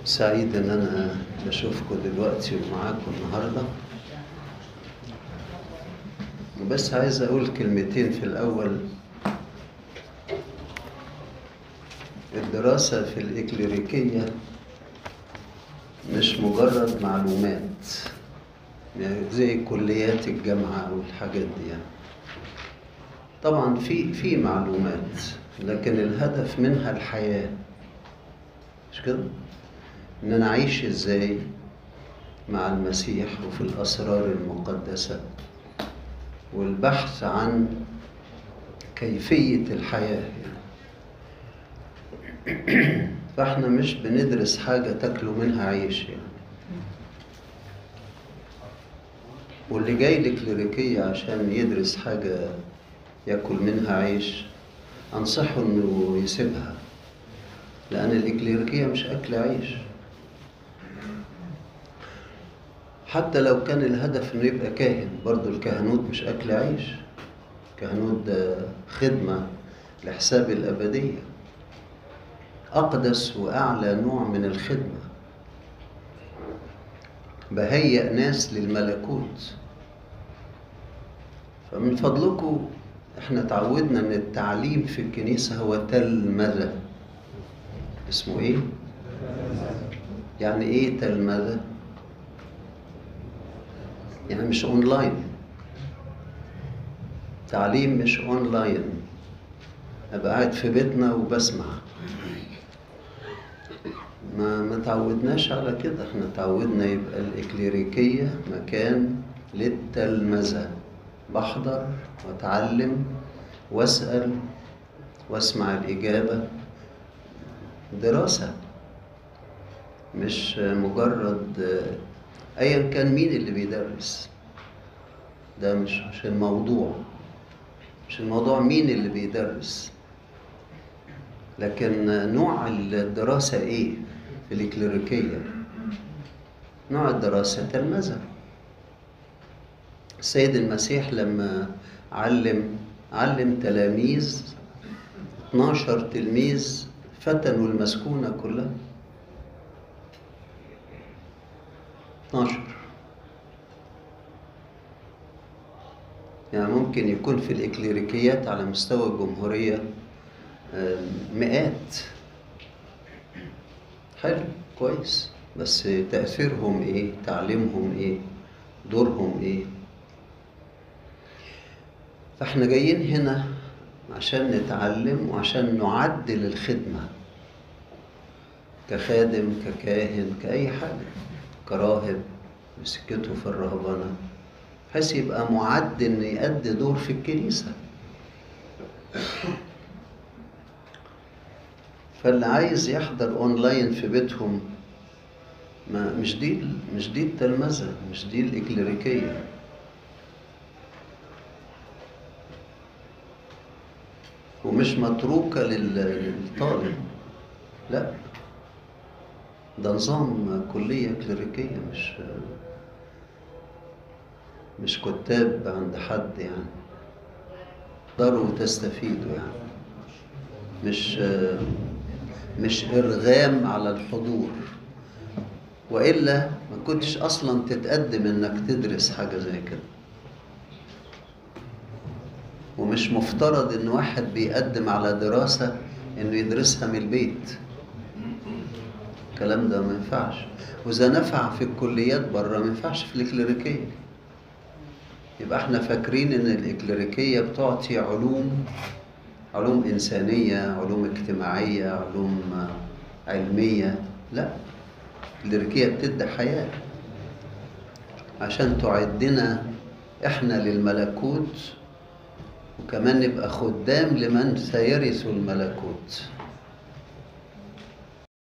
سعيد ان انا بشوفكم دلوقتي ومعاكم النهارده. بس عايز اقول كلمتين في الاول. الدراسة في الإكليريكية مش مجرد معلومات يعني زي كليات الجامعة والحاجات دي يعني. طبعا في معلومات، لكن الهدف منها الحياة، مش كده؟ إن أنا أعيش إزاي مع المسيح وفي الأسرار المقدسة، والبحث عن كيفية الحياة يعني. فإحنا مش بندرس حاجة تاكلوا منها عيش يعني. واللي جاي الكليريكية عشان يدرس حاجة ياكل منها عيش أنصحه إنه يسيبها، لأن الإكليريكية مش أكل عيش. حتى لو كان الهدف إنه يبقى كاهن، برضو الكهنوت مش أكل عيش. الكهنوت ده خدمة لحساب الأبدية، أقدس وأعلى نوع من الخدمة. بهيئ ناس للملكوت. فمن فضلكم، احنا تعودنا ان التعليم في الكنيسة هو تلمذة. اسمه ايه؟ يعني ايه تلمذة؟ يعني مش اونلاين. تعليم مش اونلاين، ابقى قاعد في بيتنا وبسمع. ما تعودناش على كده. احنا تعودنا يبقى الإكليريكية مكان للتلمذة، بحضر واتعلم واسأل واسمع الإجابة. دراسة، مش مجرد أيا كان مين اللي بيدرس. ده مش الموضوع، مش الموضوع مين اللي بيدرس، لكن نوع الدراسة إيه في الإكليريكية. نوع الدراسة تلمذة. السيد المسيح لما علم تلاميذ 12 تلميذ، فتنوا المسكونة كلها 12. يعني ممكن يكون في الإكليريكيات على مستوى الجمهورية مئات. حلو، كويس، بس تأثيرهم إيه؟ تعليمهم إيه؟ دورهم إيه؟ فإحنا جايين هنا عشان نتعلم وعشان نعدل الخدمة كخادم، ككاهن، كأي حاجة، كراهب بسكته في الرهبنة، بحيث يبقى معد إن يأدي دور في الكنيسة. فاللي عايز يحضر اونلاين في بيتهم، ما مش دي التلمذة، مش دي الإكليريكية. ومش متروكة للطالب، لا، ده نظام كلية كليريكية، مش كتاب عند حد يعني. تقدروا تستفيدوا يعني، مش إرغام على الحضور، وإلا ما كنتش أصلا تتقدم إنك تدرس حاجة زي كده. ومش مفترض إن واحد بيقدم على دراسة إنه يدرسها من البيت. الكلام ده ما ينفعش. وإذا نفع في الكليات بره ما ينفعش في الإكليريكية. يبقى احنا فاكرين إن الإكليريكية بتعطي علوم، علوم إنسانية، علوم اجتماعية، علوم علمية. لا، الإكليريكية بتدي حياة عشان تعدنا احنا للملكوت، وكمان نبقى خدام لمن سيرث الملكوت.